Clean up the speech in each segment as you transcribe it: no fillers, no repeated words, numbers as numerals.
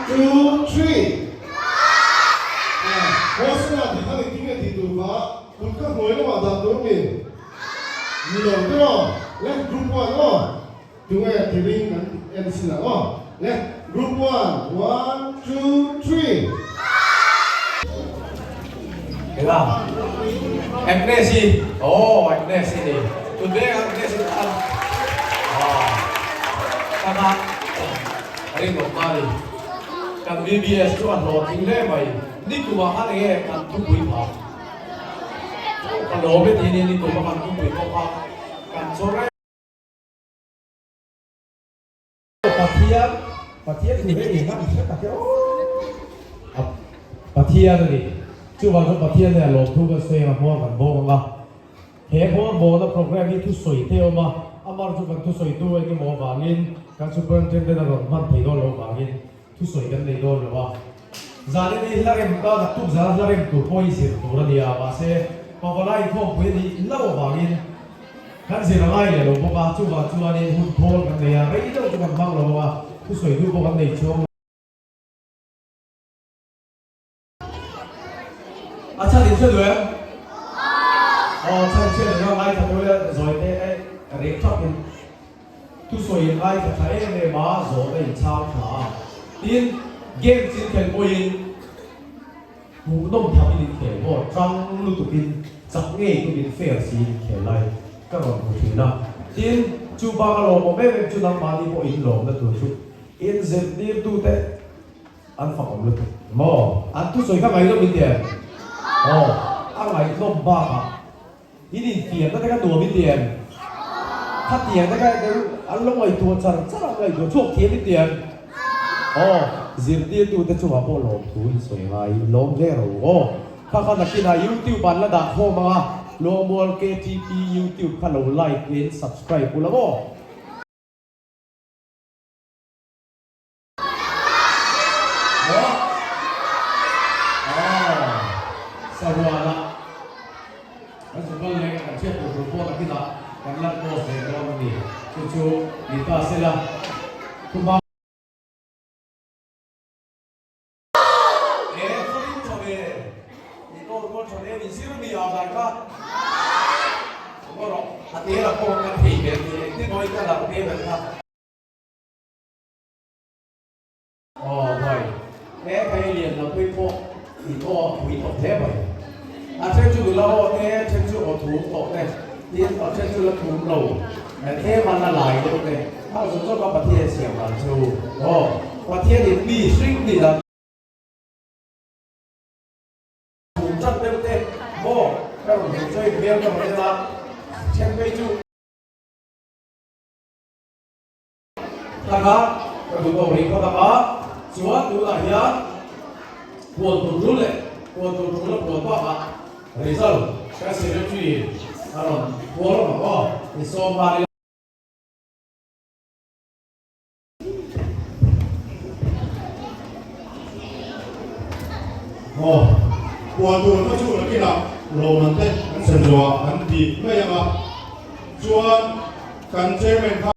two, three. Hosana tih kha engtin nge tih tur kha kut kha hnuai lamah dah tur mi? Ni lo te maw? Le group one aw. Tunge ti ring kan en sin ang aw. Le group one, one, two, three. Ela Agnes hi aw Agnes hi ni tun veng Agnes hi tan aw tana rinawm a ni kan VBS chu a hlawhtling hle mai nikum ah khan enge kan thupui phah ka lawm e tih hi nikum a kan thupui pawh kha kan chaw reng. Pathian, Pathian thu hi eng a hre tak e aw. Pathian a ni. Chuvang chuan Pathian nen lawmthu kan sawi ang a, hmuar kan bawk ang a. He hmuar bawhna program hi thusawi te a awm a, amar chu kan thusawitu eng emaw avangin kan superintendent a rawn hman thei dawn loh vangin thusawi kan nei dawn lo a. Zanin hi hla rem ka naktuk zana hla rem tur pawh hi zir tur a ni a, mahse Pavalai inkhawmpui a nih hlauh avangin Kan zir a ngai leh lo bawk a, chuvang chuanin hun thawl kan nei a, rei deuh chu kan hmang lo ang a, thusawi duh pawh kan nei chuang lo. A chhan in hre duh em? Aw, chhan in hre duh em? Ngaithla deuh ila zawi te e reng thap in thusawi in ngaithla tha em em a, zawhna in chhang tha a. Tin, game chin khelh pawhin Hmuhnawm tham in inkhel maw tang lutuk in chak ngei tum in fair si in inkhel lai ka rawn hmu thin a. Tin, chu bak a lawmawm em em chu nangmahni pawh in lawmna tur chu in zirtir tu te an fak awm lutuk maw? An thusawi kha ngaihnawm in ti em? Aw, a ngaihnawm bakah In infiamna te kha nuam i ti em? Khatiang te kha an lo ngaihtuah char char a, ngaihtuah chhuak thiam i ti em? Aw, zirtirtu te chungah pawh lawmthu in sawi ngai, lawm hle ro aw. Kha kha nakinah YouTube an la dah khawm ang a, Luangmual KTP YouTube kha lo like in subscribe ula maw? Aw mai, he phei lian lam phei pawh in aw a pui tawh hle mai. A then chu nula aw te, a then chu aw thum tawh te, tin a then chu la thum lo, tlem a la lai deuh te, a zawng zawng kha Pathian siam dan chu aw Pathian in mi hring ni dan. Thum chat deuh te maw ka rawn hmuh chu hei hmel ka rawn en a, then phei chu. Taka ka duh tawh rih phawt ang a, chuan tunah hian puan tur tul leh puan tur tul a puan bakah result ka secretary a rawn pual ang aw, i sawm nghal ila. Aw, puan tur kha chu nakinah lawmman te kan sem zawh ah kan ti mai ang a, chuan kan chairman kha.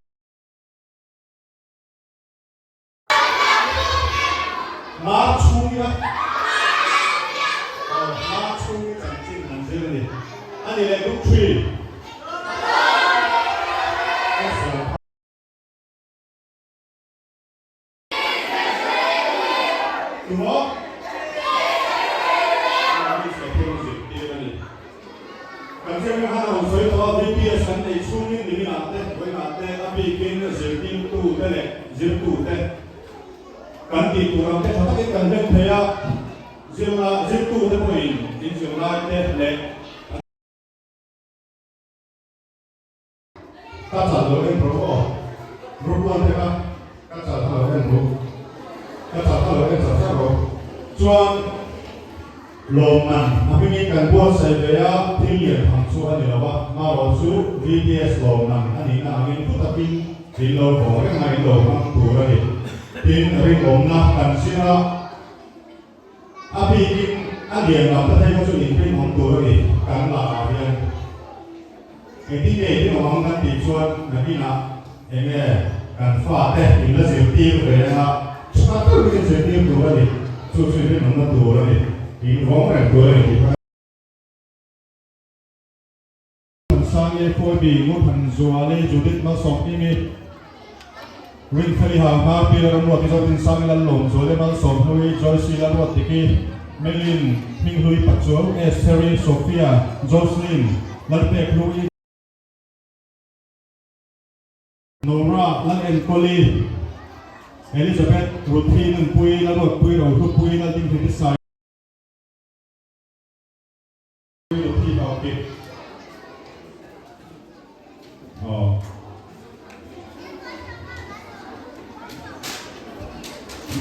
Mar chhungina aw mar chhungi chanchin an zir a ni. A ni leh group three. Tumaw? Kan chairman khan a rawn sawi tawh a, VPS kan neih chhungin niminah te, vawiinah te a bikin zirtirtute leh zirtute kan tih tur ang te tha takin kan hlen thei a, zirla zirtute pawhin inzirlaite leh Ka chal lo en rawh aw. Group one te kha ka chal kha lo en rawh. Ka chal kha lo en char char rawh. Chuan lawmman a hmingin kan buatsaih ve a, thil lian tham chu a ni lo va, marawh chu VTS lawmman a nihna angin thu takin in lo vawng reng a, in lo hmang tur a ni. Tin, rinawmna kan zir a. A bikin a lian lam ta phei kha chu inrinawm tur a ni kan lakah hian. Engtin nge inrinawm ang kan tih chuan nakinah enge kan fate in la zirtir ve anga. Tha deuhin in zirtir tur a ni. Chu chu i rinawmna tur a ni. In vawng reng tur a ni tih kha. Thansangi, Phoebe, Ngurthanzuali, Judith Malsawmkimi, Rinfeli Hang Hnar, Pi Lalramruati Zotinsangi, Lallawmzuali, Malsawmhlui, Joyce Lalruatdiki, Melin, Hminghlui Pachuau, Estheri, Sophia, Jocelyn, Lalpekhlui, Nora, Lalenkawli, Elizabeth, Ruthi, Nunpui, Lalruatpui, Rohlupui, Laldingheti Sai, Ruthi Hauki. Aw.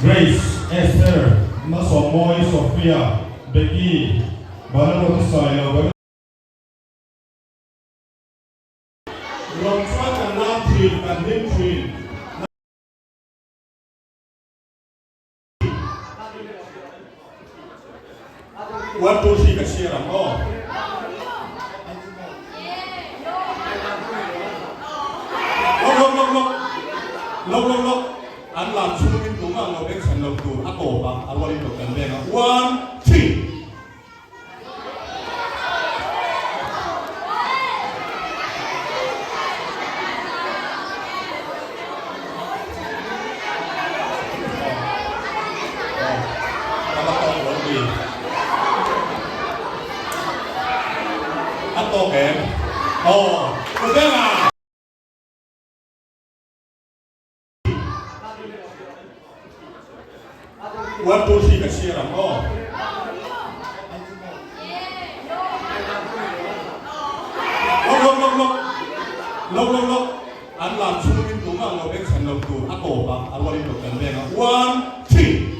Grace, Esther, Malsawmmawi, Sophia, Becky, Vanlalruati Sailo, Lawm chuan kan lam thin, kan hlim thin. One two three ka chhiar ang aw. Lawk lawk lawk lawk lawk lawk lawk an lam chhungin tumah lo bengchhan lo tur a tawp a, a rualin lo kan veng a. One three. A tawk em? Aw, u Bena! One two three ka chhiar ang aw. Lawk lawk lawk lawk lawk lawk lawk an lam chhungin tumah lo bengchhan lo tur a tawp a a rualin lo kan veng a one three.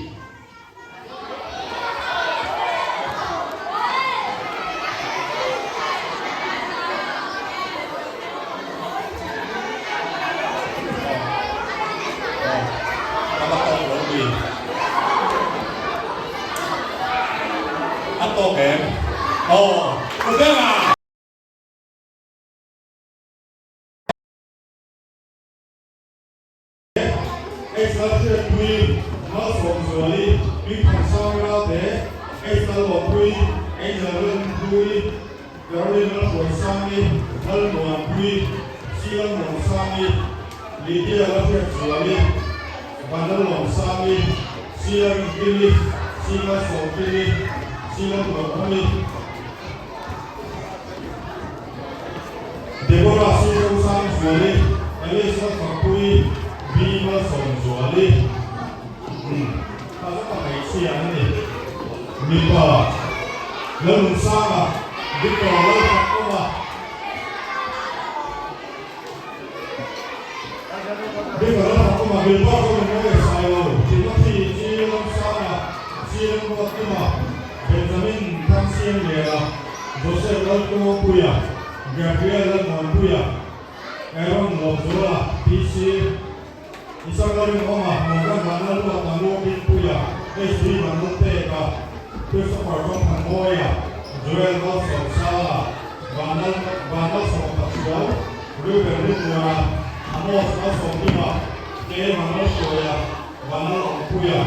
A tawk em? Aw, u Bena! Hla Hriatpui, Malsawmzuali, Hmingthansang Ralte, Hla Lawmpui, Angel Rinhlui, Caroline Lalhruaisangi, Lalmuanpui, Sila Muansangi, Lydia Lalhriatzuali, Vanlalawmsangi, Sila Rinhlili, Sila Sawmkimi, Sila Hlawhawmi, Deborah Sirosangzuali, Alice Lalfakpuii, B Malsawmzuali, Kha zawk a hmeichhia an ni. Mipa Lalnunsanga, Victor Lalfakawma, Victor Lalfakawma, Gilbert Zorinmawia Sailo, Timothy G Lalsanga, Siam Ruatkima, Benjamin Thansiamliana, Joseph Laltluangpuia, Gabriel Lalmuanpuia, Aaron Lawmzuala, PC, Isaac Lalrinawma, Morgan Vanlalruata, Ngurpinpuia, HD Vanlalpeka, Christopher Chawngthanmawia, Joel Malsawmsanga, Vanlal Vanlalsawmapathiau, Reuben Rinmuana, Amos Malsawmkima, K Vanlalhruaia, Vanlalawmpuia,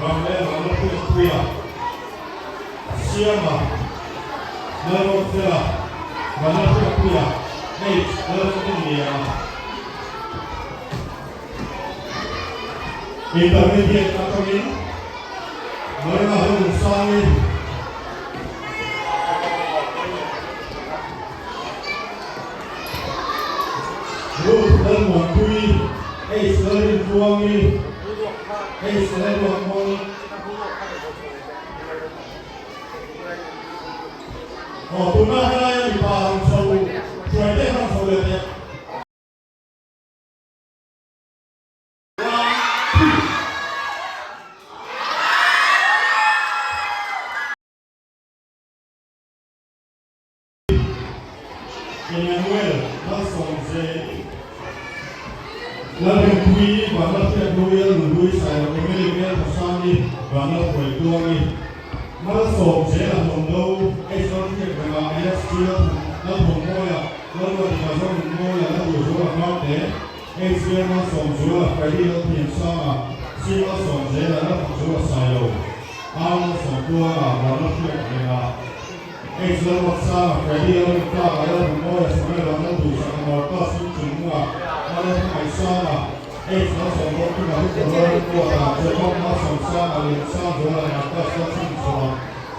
Rafael Vanlalhriatpuia, Siama, Lalruatfela, Vanlalhriatpuia, H Lalramdinliana. Intermediate atangin Marina Lalnunsangi. Ruth Lalmuanpuii, H Lalrintluangi, H Lalruatmawii. Aw tuna helaia mipa rawn chho hruai te rawn chho leh teh. Emmanuel Malsawmzeli, Lalrinpuii, Vanlalhriathlui, Lalnunhlui, Sailo Emily, Hmelthasangi, Vanlalhruaitluangi, Malsawmzela Hlawmdo, Aizawl Hriatrenga, Alex G. Lalthawmmawia, Lalruatika Zonunmawia, Lalduhzuala Hmarte, HK Malsawmzuala, Freddy Lalthiamsanga, Sima Sawmzela Lalfakzula Sailo, Arnold Sawmtluanga, Vanlalhriat Renga, H Lalruatsanga, Freddy Lalrintlaka, Lalhmuhmawia, Samuel Vanlalduhsaka, Marcus Hlimchungnunga, Lalhmangaihsanga, H Lalsawmdawngkima, Victor Lalrinbuata, Jacob Malsawmsanga, Liansangzuala, Marcus Lalchhunchhuah,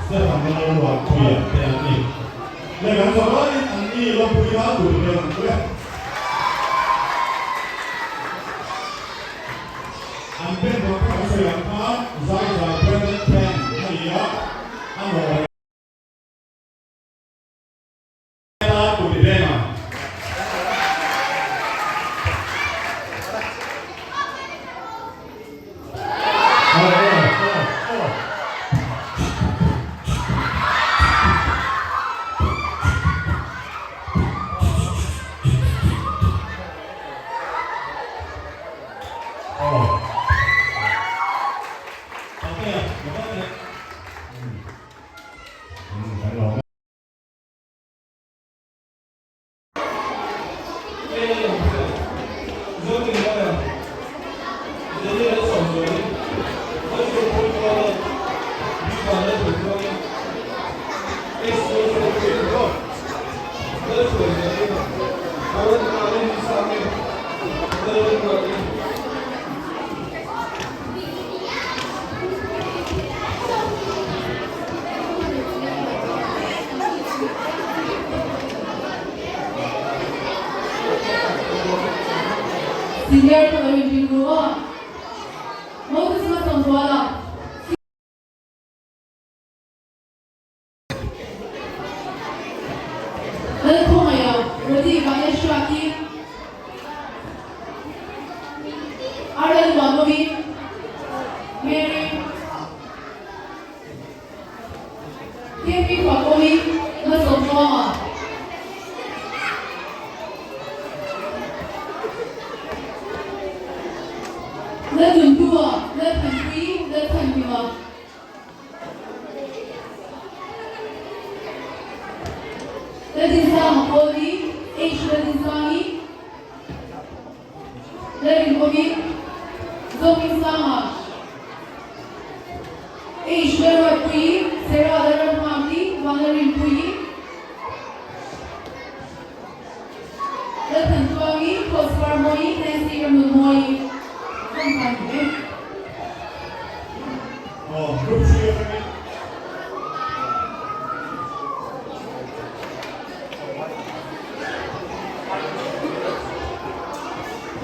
Stephen Lalruatpuia te an ni. Leh kan zavaiin an ni lawmpui nan tur hmel ang chu e. An pen rawng kha kan sawi ang khan zai zai branded pen a ni a, a nawh reng tan kut i beng ang. Aw aw aw aw. Senior te lo inring ru aw. Moses Malsawmzuala. Lalkhawngaih Rody Vanlalhriati, RL Muanawmi, Mary, KP Fakawmi, Malsawmtluanga. Lalnunhlua, Lalthanpuii, Lalthanhima. Laldinsanga Kawlni, H Laldinsangi, Lalrinawmi, Zohmingsanga, H Lalruatpuii, Sarah Lalramnghaki, Vanlalrinpuii, Lalthantuangi, Krossparmawii, Nancy Ramnunmawii, Zawmtan ni e. Aw, group 3 atangin.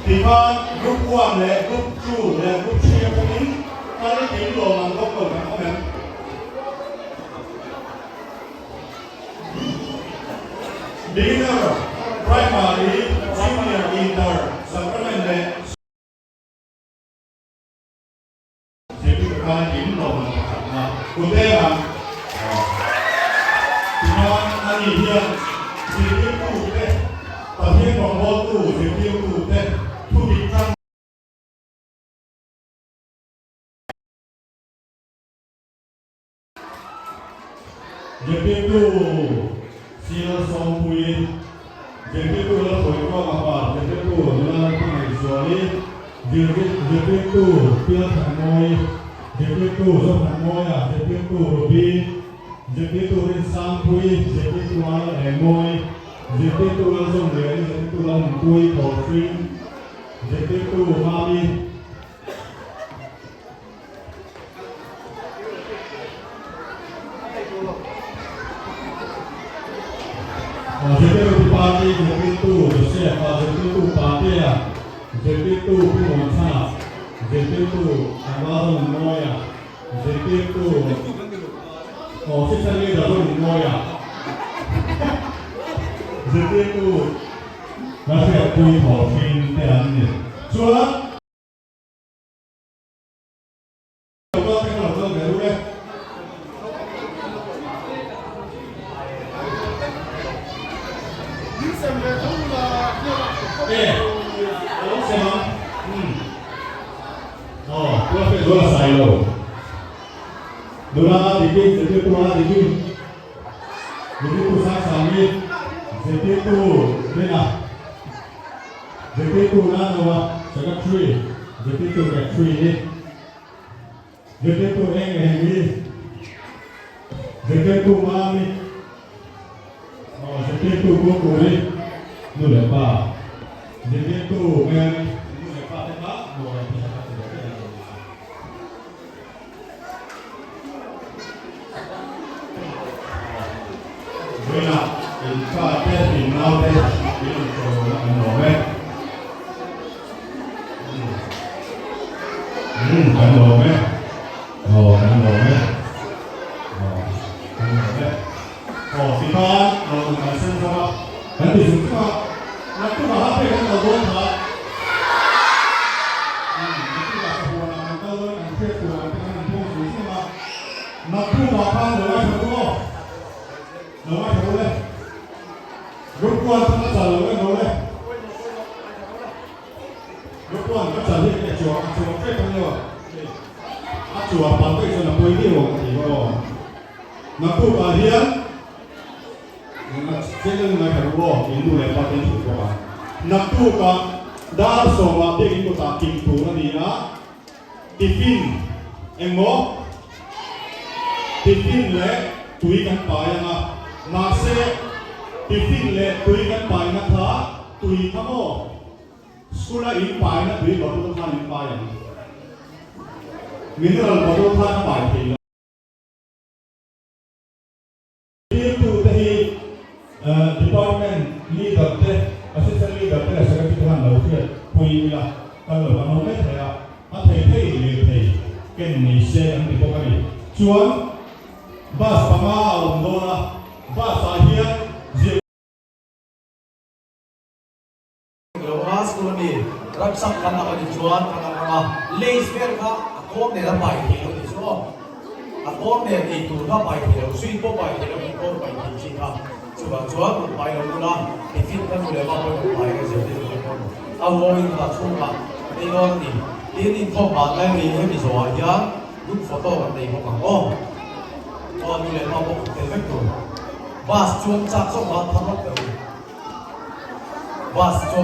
Tikhan group 1 leh group 2 leh group 3 atangin kal kim lawm ang bawk lo kan awm em? Beginner, Primary, Junior, Inter, Sacrament leh Zirtirtu khan in lawm an pakhat na Kutera tichuan ani hian zirtirtu te Pathian rawngbawltu zirtirtu te thu dik tlang Zirtirtu Sir Sawmpuii, Zirtirtu Lalhruaitluanga pa, Zirtirtu Lalhmangaihzuali, Zirtirtu Pialthanmawii, Zirtirtu Zohranmawia, Zirtirtu Ruby, Zirtirtu Rinsangpuii, Zirtirtu Lalengmawii, Zirtirtu Lalzawmliani, Zirtirtu Lalnunpuii, Kawlhring, Zirtirtu Mami. Zirtirtu Party zirtirtu Joseph-a, zirtirtu Patea, zirtirtu Pu Muanchhana, zirtirtu Tlangvalzonunmawia, zirtirtu aw Section Leader Zonunmawia, zirtirtu Lalhriatpui Thawhrin te an ni. Chuan. Zirtirtu Secretary, Zirtirtu Secretary. Zirtirtu eng eng hi Zirtirtu Mami Aw zirtirtu Kungkuri nu leh pa Zirtirtu Mary nu leh pa te kha nuam an ti kha ti ve a ni. Vawiinah in fa te in nau te in rawn chawiawm a kan lawm e. Umm kan lawm e. Aw kan lawm e. Aw kan lawm e. Aw tikhan lawmman kan sen zo a, kan ti zung zung a, naktukah ha pek an kal dawn kha. Umm naktukah ka huanah kan kal dawn kan hriat tur ang te khan an pawm zung zung a, naktukah khan lo ngaithla ru aw. Lo ngaithla ru le. Group one kha ka chal lo em lo le. Group one ka chal hi a chuang a chuang tep ang lo. A chuang pang daih chuan a pawi viau ang ka ti bawk aw. Naktukah hian channel ngaithla ru aw in nu leh pa te an hrilh bawk ang. Naktukah dar sawmah biakin kutah kim tur a ni a, tiffin engmaw tiffin leh tui kan pai ang a, mahse tiffin leh tui kan paina kha tui kha maw school a in paina tui bottle khan in pai ang, mineral bottle khan a pai thei lo. Thiltute hi Department Leader te, Assistant Leader te leh Secretary te khan lo hriat pui ila kal lo kan awm mai thei a, a thei thei lirthei ken ni se an ti bawk a ni. Chuan bus panga a awm dawn a, bus ah hian zir. Lo a school ami ramsak kan ang anih chuan kan ang ang a, lace vel kha a kawm nen a pai thei lo tih chu aw, a kawm nen ei tur kha pai thei lo, sweet pawh pai thei lo, ei kawm pai thei chi kha chuvang chuan rawn pai lo bula tiffin kha nu leh pa pawhin rawn pai ka zir tir tur pawn a vawiin kha chhungah kan ei dawn a ni. Tin inkhawm ban lai ri hemi zawhah hian group photo kan nei bawk ang aw, aw nu leh pa pawh tel vek tur bus chuan chak zawk a thar rawk ber u. Bus chuan.